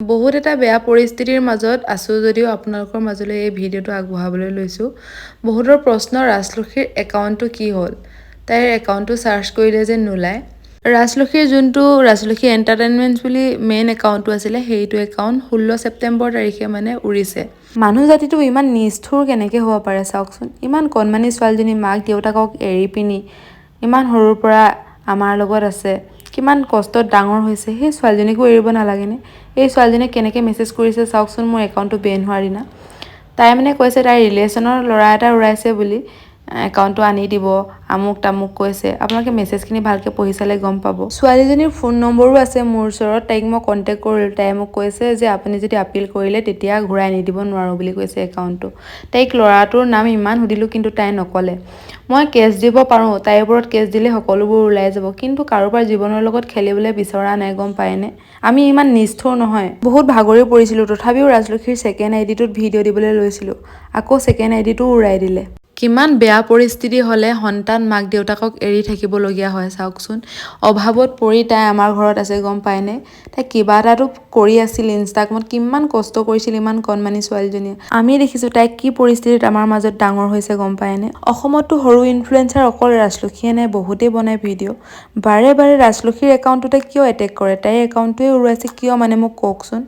বহুত এটা বেয়া পৰিস্থিতিৰ মাজত আছোঁ যদিও আপোনালোকৰ মাজলৈ এই ভিডিঅ'টো আগবঢ়াবলৈ লৈছোঁ। বহুতৰ প্ৰশ্ন, ৰাজলক্ষীৰ একাউণ্টটো কি হ'ল? তাইৰ একাউণ্টটো চাৰ্চ কৰিলে যে নোলায়। ৰাজলক্ষীৰ যোনটো ৰাজলক্ষী এণ্টাৰটেইনমেণ্ট বুলি মেইন একাউণ্টটো আছিলে, সেইটো একাউণ্ট 16 ছেপ্টেম্বৰ তাৰিখে মানে উৰিছে। মানুহ জাতিটো ইমান নিষ্ঠুৰ কেনেকৈ হ'ব পাৰে চাওকচোন। ইমান কণমানি ছোৱালীজনী মাক দেউতাকক এৰি পিনি ইমান সৰুৰ পৰা আমাৰ লগত আছে, কিমান কষ্টত ডাঙৰ হৈছে, সেই ছোৱালীজনীকো এৰিব নালাগেনে? এই ছোৱালীজনীয়ে কেনেকৈ মেছেজ কৰিছে চাওকচোন। মোৰ একাউণ্টটো বেন হোৱাৰ দিনা তাই মানে কৈছে, তাইৰ ৰিলেশ্যনৰ ল'ৰা এটা উৰাইছে বুলি, একাউণ্টটো আনি দিব, আমুক তামুক কৈছে। আপোনালোকে মেছেজখিনি ভালকৈ পঢ়ি চালে গম পাব। ছোৱালীজনীৰ ফোন নম্বৰো আছে মোৰ ওচৰত। তাইক মই কণ্টেক্ট কৰিলোঁ। তাই মোক কৈছে যে আপুনি যদি আপিল কৰিলে, তেতিয়া ঘূৰাই নিদিব নোৱাৰোঁ বুলি কৈছে একাউণ্টটো। তাইক ল'ৰাটোৰ নাম ইমান সুধিলোঁ, কিন্তু তাই নক'লে। মই কেছ দিব পাৰোঁ, তাইৰ ওপৰত কেছ দিলে সকলোবোৰ ওলাই যাব, কিন্তু কাৰোবাৰ জীৱনৰ লগত খেলিবলৈ বিচৰা নাই, গম পায়নে? আমি ইমান নিষ্ঠুৰ নহয়। বহুত ভাগৰি পৰিছিলোঁ, তথাপিও ৰাজলক্ষীৰ ছেকেণ্ড আই ডিটোত ভিডিঅ' দিবলৈ লৈছিলোঁ। আকৌ ছেকেণ্ড আই ডিটোও উৰাই দিলে। কিমান বেয়া পৰিস্থিতি হ'লে সন্তান মাক দেউতাকক এৰি থাকিবলগীয়া হয় চাওকচোন। অভাৱত পৰি তাই আমাৰ ঘৰত আছে, গম পায়নে? তাই কিবা এটাতো কৰি আছিল ইনষ্টাগ্ৰামত। কিমান কষ্ট কৰিছিল ইমান কণমানি ছোৱালীজনীয়ে। আমি দেখিছোঁ তাই কি পৰিস্থিতিত আমাৰ মাজত ডাঙৰ হৈছে, গম পায়নে? অসমততো সৰু ইনফ্লুৱেঞ্চাৰ অকল ৰাজলক্ষীয়ে নাই, বহুতেই বনায় ভিডিঅ'। বাৰে বাৰে ৰাজলক্ষীৰ একাউণ্টটোতে কিয় এটেক কৰে? তাইৰ একাউণ্টটোৱে উৰুৱাইছে কিয় মানে, মোক কওকচোন।